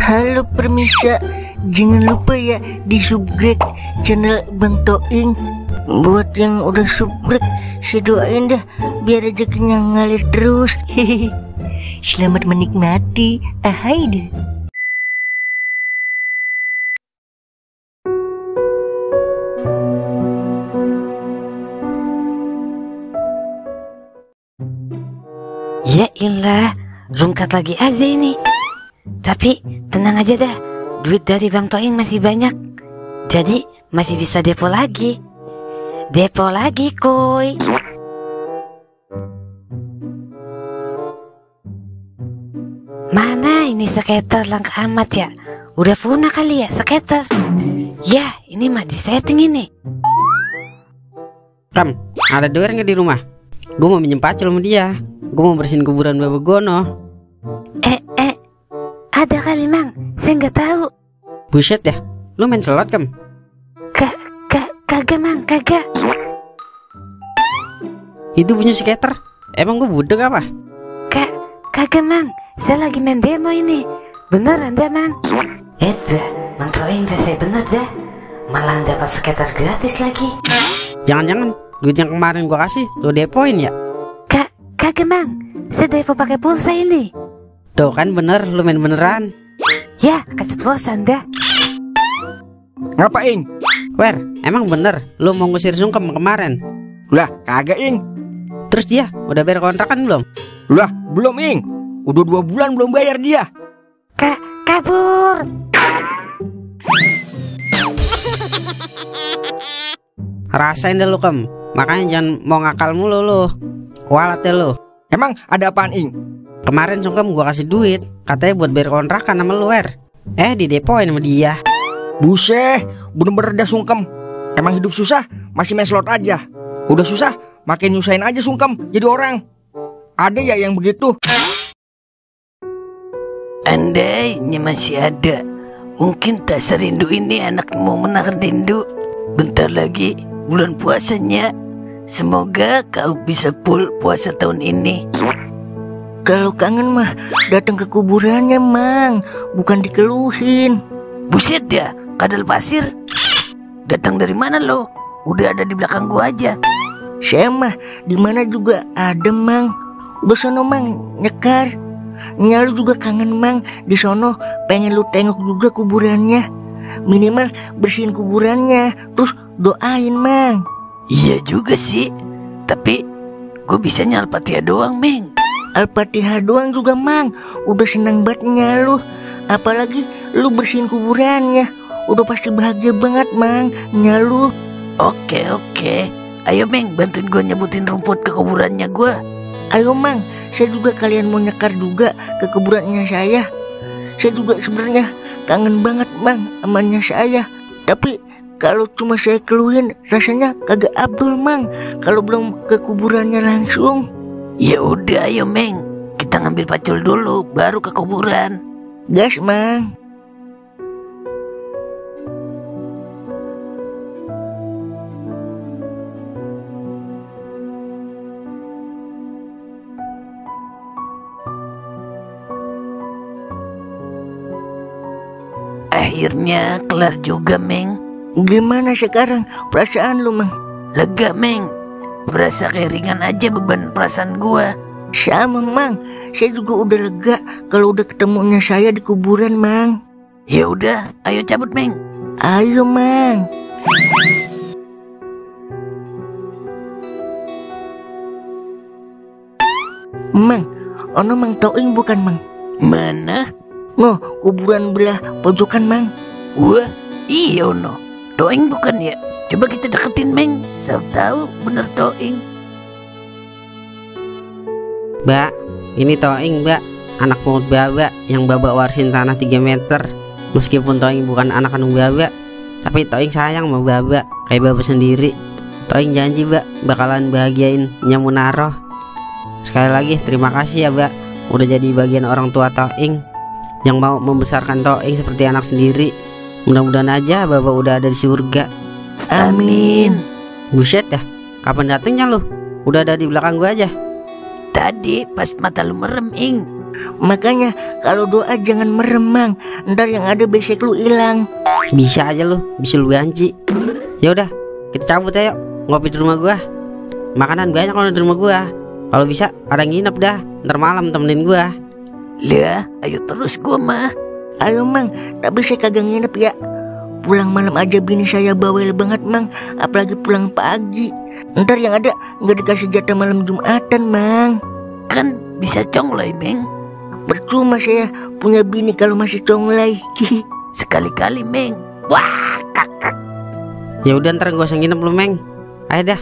Halo permisa, jangan lupa ya di subscribe channel Bang Toing. Buat yang udah subscribe, saya doain dah biar rezekinya ngalir terus. Hehehe. Selamat menikmati. Ahai deh. Ya ilah, rungkat lagi aja ini. Tapi tenang aja dah, duit dari Bang Toing masih banyak. Jadi masih bisa depo lagi. Depo lagi kuy. Mana ini skater langka amat ya? Udah punah kali ya skater. Ya ini mah di setting ini. Kam, ada doer nggak di rumah? Gue mau minjem pacul sama dia. Gue mau bersihin kuburan Bapak Gono. Ada kali Mang, saya nggak tahu. Buset ya, lu main slot Kam? Kagak Mang, kagak. Itu punya skater. Emang gue budek apa? Kagak Mang, saya lagi main demo ini. Beneran dah Mang. Dah, Bang Toing saya bener dah. Malah dapat skater gratis lagi. Jangan-jangan duit yang kemarin gue kasih lu depoin ya? Kagak Mang, saya depo pakai pulsa ini. Tuh kan bener, lu main beneran. Ya, keceplosan dah. Ngapain? Wer, emang bener lu mau ngusir Sungkem kemarin? Lah, kagak Ing. Terus dia udah bayar kontrakan belum? Lah, belum Ing. Udah 2 bulan belum bayar dia. Kabur. Rasain deh lu Kem. Makanya jangan mau ngakal mulu lu. Kualat deh lu. Emang ada apaan Ing? Kemarin Sungkem gua kasih duit, katanya buat bayar kontrakan sama lu Wer. Didepoin sama dia. Buset, bener-bener dah Sungkem. Emang hidup susah, masih main slot aja. Udah susah, makin nyusahin aja Sungkem jadi orang. Ada ya yang begitu? Andainya masih ada, mungkin tak serindu ini anak mau menahan rindu. Bentar lagi bulan puasanya. Semoga kau bisa full puasa tahun ini. Kalau kangen mah datang ke kuburannya Mang, bukan dikeluhin. Buset ya, kadal pasir. Datang dari mana lo? Udah ada di belakang gua aja. Saya mah di mana juga ada Mang. Udah sono Mang nyekar. Nyalu juga kangen Mang, di sono pengen lu tengok juga kuburannya. Minimal bersihin kuburannya, terus doain Mang. Iya juga sih, tapi gue bisanya Al-Fatihah doang Meng. Al-Fatihah doang juga Mang, udah senang bangetnya lu. Apalagi lu bersihin kuburannya, udah pasti bahagia banget Mang, nyalu. Oke, ayo Meng, bantuin gue nyebutin rumput ke kuburannya gue. Ayo Mang, saya juga kalian mau nyekar juga ke kuburannya saya. Saya juga sebenarnya kangen banget Mang amannya saya. Tapi kalau cuma saya keluhin rasanya kagak abdul Mang, kalau belum ke kuburannya langsung. Ya udah ayo Meng, kita ngambil pacul dulu baru ke kuburan. Gas Mang. Akhirnya kelar juga Meng. Gimana sekarang perasaan lu Mang? Lega Meng, berasa kayak ringan aja beban perasaan gua. Sama Mang, saya juga udah lega kalau udah ketemunya saya di kuburan Mang. Ya udah, ayo cabut Meng. Ayo Mang. Mang, ono Mang Toing bukan Mang? Mana? No, kuburan belah pojokan Mang. Wah, iya no. Toing bukan ya? Coba kita deketin Meng, siapa tahu bener Toing. Mbak, ini Toing Mbak, anak pungut Baba yang Baba warisin tanah 3 meter. Meskipun Toing bukan anak kandung Baba, tapi Toing sayang sama Baba kayak Baba sendiri. Toing janji Mbak bakalan bahagiain Nyamunaro. Sekali lagi terima kasih ya Mbak, udah jadi bagian orang tua Toing yang mau membesarkan Toing seperti anak sendiri. Mudah-mudahan aja Baba udah ada di surga. Amin. Buset dah, kapan datengnya lu? Udah ada di belakang gua aja. Tadi pas mata lu merem Ing. Makanya kalau doa jangan merem, Mang. Ntar yang ada besek lu hilang. Bisa aja lu, bisa lu ganci. Ya udah, kita cabut ayo ngopi di rumah gua. Makanan banyak kalau di rumah gua. Kalau bisa ada nginep dah, ntar malam temenin gua. Lah, ayo terus gua mah. Ayo, Mang, tapi saya kagak nginep ya. Pulang malam aja bini saya bawel banget, Mang. Apalagi pulang pagi. Ntar yang ada nggak dikasih jatah malam Jumatan, Mang. Kan bisa conglay, Meng. Percuma saya punya bini kalau masih conglay. Sekali-kali, Meng. Wah, kakak. Ya udah ntar gua usah nginep lu, Meng. Ayo dah.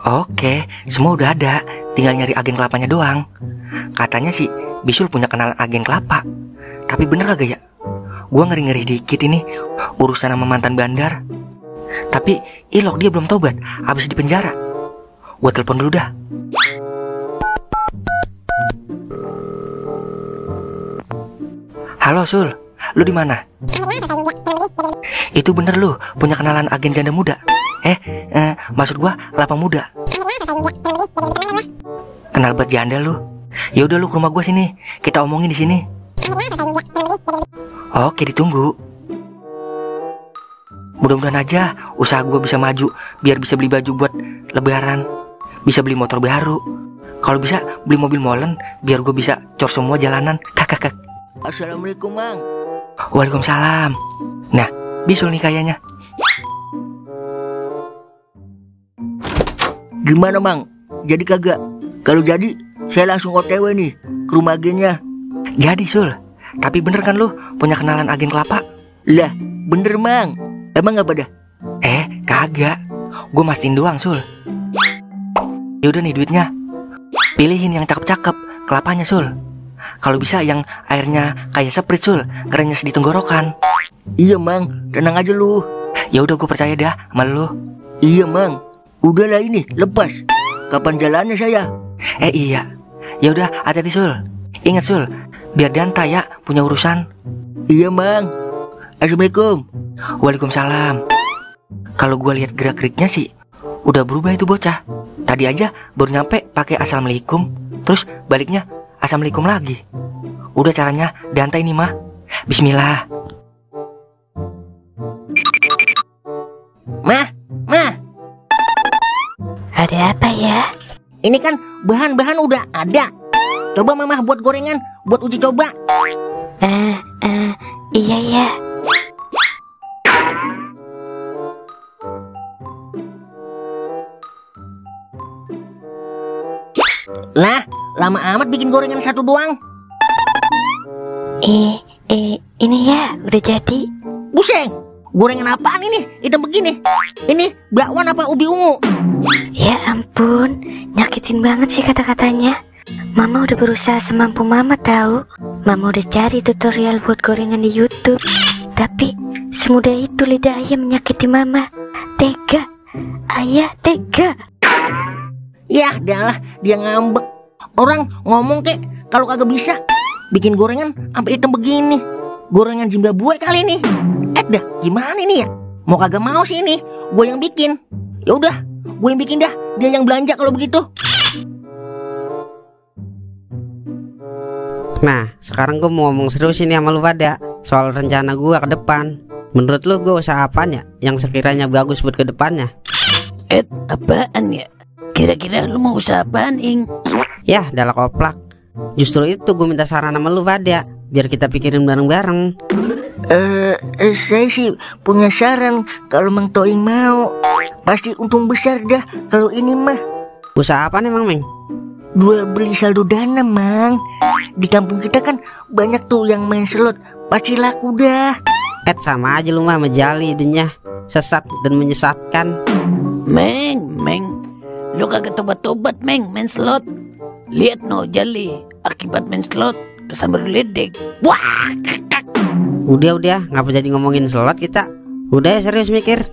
Oke, semua udah ada. Tinggal nyari agen kelapanya doang. Katanya sih Bisul punya kenalan agen kelapa. Tapi bener kagak ya? Gua ngeri-ngeri dikit ini urusan sama mantan bandar. Tapi ilok dia belum tobat, habis di penjara. Gua telepon dulu dah. Halo Sul, lu di mana? Itu bener lu punya kenalan agen janda muda? Maksud gua kelapa muda. Kenal buat janda lu? Ya udah lu ke rumah gua sini, kita omongin di sini. Oke, ditunggu. Mudah-mudahan aja usaha gua bisa maju, biar bisa beli baju buat lebaran, bisa beli motor baru. Kalau bisa beli mobil molen, biar gua bisa cor semua jalanan. Kakak. Assalamualaikum, Mang. Waalaikumsalam. Nah, Bisul nih kayaknya. Gimana, Mang? Jadi kagak? Kalau jadi, saya langsung OTW nih ke rumah agennya. Jadi Sul, tapi bener kan lu punya kenalan agen kelapa? Lah, bener, Mang. Emang apa dah? Kagak. Gue mastiin doang Sul. Yaudah nih duitnya. Pilihin yang cakep-cakep kelapanya Sul. Kalau bisa yang airnya kayak Sprite Sul, kerennya di tenggorokan. Iya, Mang, tenang aja lu. Ya udah gue percaya dah sama lu. Iya, Mang. Udahlah ini, lepas. Kapan jalannya saya? Iya. Ya udah, hati-hati Sul. Ingat Sul, biar Danta ya punya urusan. Iya, Mang. Assalamualaikum. Waalaikumsalam. Kalau gue lihat gerak-geriknya sih udah berubah itu bocah. Tadi aja baru nyampe pakai assalamualaikum, terus baliknya assalamualaikum lagi. Udah caranya Danta ini mah. Bismillah. Mah. Ada apa ya? Ini kan bahan-bahan udah ada. Coba Mama buat gorengan, buat uji coba. Iya ya. Lah, lama amat bikin gorengan satu doang. Ini ya udah jadi. Buseng, gorengan apaan ini? Hitam begini. Ini bakwan apa ubi ungu? Ya ampun, nyakitin banget sih kata-katanya. Mama udah berusaha semampu Mama tahu. Mama udah cari tutorial buat gorengan di YouTube. Tapi semudah itu lidah ayah menyakiti Mama. Tega, ayah tega. Ya, dia ngambek. Orang ngomong kek kalau kagak bisa bikin gorengan sampai hitam begini. Gorengan Zimbabwe kali ini. Dah, gimana ini ya? Mau kagak mau sih ini, gue yang bikin. Ya udah, gue yang bikin dah. Dia yang belanja kalau begitu. Nah, sekarang gue mau ngomong serius ini sama lu pada soal rencana gue ke depan. Menurut lu gue usaha apaan ya yang sekiranya bagus buat ke depannya? Apaan ya? Kira-kira lu mau usaha apaan, Ing? Yah, dalak oplak. Justru itu gue minta saran sama lu pada, biar kita pikirin bareng-bareng. Saya sih punya saran. Kalau Mang Toing mau, pasti untung besar dah kalau ini mah. Usaha apaan emang, Meng? Jual beli saldo dana, Mang. Di kampung kita kan banyak tuh yang main slot, pasti laku dah. Sama aja lu mah menjali idenya, sesat dan menyesatkan. Meng, lu kagak tobat-tobat, Meng, main slot. Lihat no jali, akibat main slot kesambar ledek. Wah, kakak. Udah, ngapa jadi ngomongin slot kita? Udah ya, serius mikir.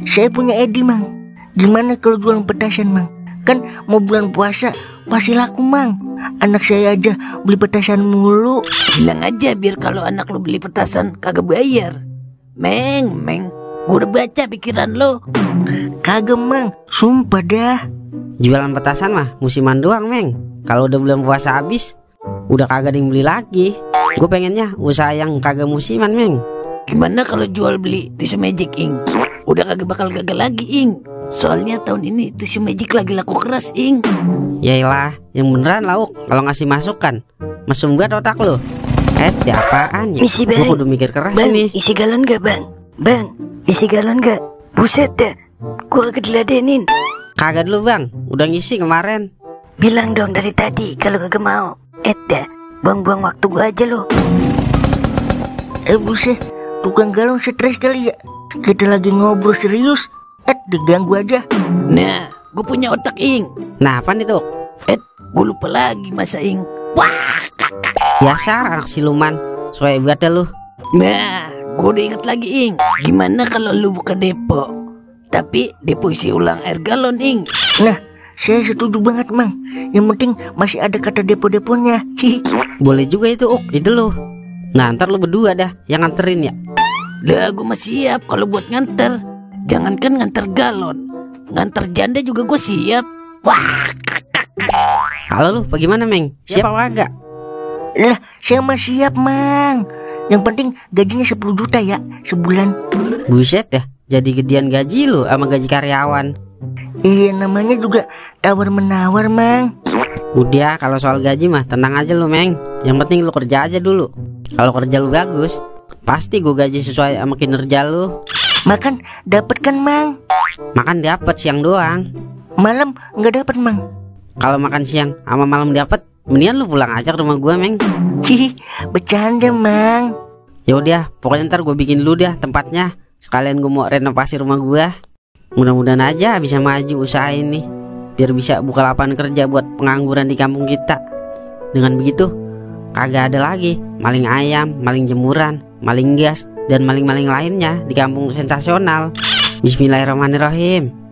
Saya punya ide, Mang. Gimana kalau jualan petasan, Mang? Kan mau bulan puasa, pasti laku, Mang. Anak saya aja beli petasan mulu. Bilang aja biar kalau anak lu beli petasan kagak bayar. Meng, gua udah baca pikiran lu. Kagak, Mang, sumpah dah. Jualan petasan mah musiman doang, Meng. kalau udah bulan puasa habis udah kagak ada yang beli lagi. Gue pengennya usaha yang kagak musiman, Meng. Gimana kalau jual beli tisu magic, Ing? Udah kagak bakal gagal lagi, Ing. Soalnya tahun ini tisu magic lagi laku keras, Ing. Yailah, yang beneran lauk kalau ngasih masukan. Mesum banget otak lu. Di apaan ya? Misi Gue bang. kudu mikir keras Bang, nih. isi galon gak bang? Bang, isi galon gak? Buset dah, gua kagak diladenin. Kagak dulu bang, udah ngisi kemarin. Bilang dong dari tadi kalau kagak mau. Dah, buang-buang waktu gua aja lo. Buset, tukang galon stres kali ya. Kita lagi ngobrol serius, diganggu aja. Nah, gue punya otak, Ing. Nah, apa nih tuh? Gue lupa lagi masa, Ing. Wah, Biasa anak siluman, soalnya buat dah lu. nah, gue udah inget lagi, Ing. Gimana kalau lu buka depo? Tapi depo isi ulang air galon, Ing. Nah, saya setuju banget Mang. Yang penting masih ada kata depo-deponya. Hihi. Boleh juga itu, ide lu. Nah, ntar lu berdua dah yang nganterin ya. Lah, gue masih siap kalau buat nganter. Jangankan nganter galon, nganter janda juga gue siap. Wah, Kalau lu bagaimana, Meng? Siap apa kagak? Lah, saya mah siap Mang. Yang penting gajinya 10 juta ya sebulan. Buset dah, jadi gedean gaji lu sama gaji karyawan. Iya, namanya juga tawar-menawar Mang. Udah, kalau soal gaji mah tenang aja lu, Meng. Yang penting lu kerja aja dulu. Kalau kerja lu bagus, pasti gue gaji sesuai sama kinerja lu. Makan dapat kan Mang? Makan dapat siang doang. Malam nggak dapat Mang. Kalau makan siang sama malam dapat, mendingan lu pulang aja ke rumah gua, Meng. Hihi, bercanda Mang. Ya udah, pokoknya ntar gue bikin dulu dah tempatnya. Sekalian gue mau renovasi rumah gua. Mudah-mudahan aja bisa maju usaha ini, biar bisa buka lapangan kerja buat pengangguran di kampung kita. Dengan begitu, kagak ada lagi maling ayam, maling jemuran, maling gas, dan maling-maling lainnya di kampung sensasional. Bismillahirrahmanirrahim.